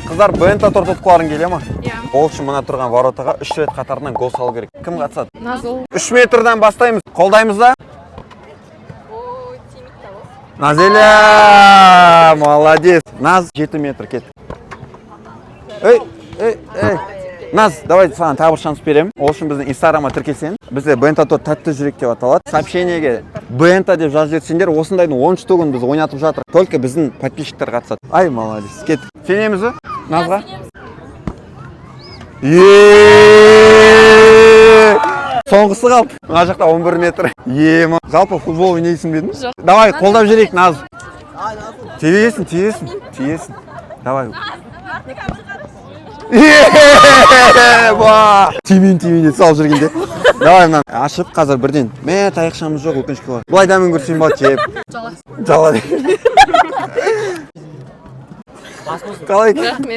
Қыздар, бента торт ұтқыларың келе ма? Иә. Ол үшін мына тұрған воротаға үш рет қатарынан гол салу керек. Кім қатысады? Назыл. 3 метрдан бастаймыз. Қолдаймыз да. Ой, тимейді дауыс. Назеля, молодец. Наз, 7 метр, кет. Ей, ей, ей. Наз, давай саған тағы бір шанс беремін. Ол үшін біздің инстаграмға тіркелсең, бізде бента торт тәтті жүрек деп аталады. Сообщениеге бента деп жазып жіберсеңдер, осындайдың 10 штугін біз ойнатып жатыр. Только біздің подписчиктер қатысады. Ай, молодец. Кеттік. Сенеміз бе? Назға? Е! Соңғысы қалды. Мына жақта 11 метр. Ема. Жалпы футбол ойнайсың ба едің? Жоқ. Давай, қолдап жіберейік, Наз. Тиесің, тиесің, тиесің. Давай. Еба! Тимейін, тимейін деп салып жүргенде. Давай мынаны ашып қазір бірден. Мә, таяқшамыз жоқ, өкінішке орай. Былай дәмін көрсең болады, жеп. Жала. Жала. Қалай екен? Рахмет.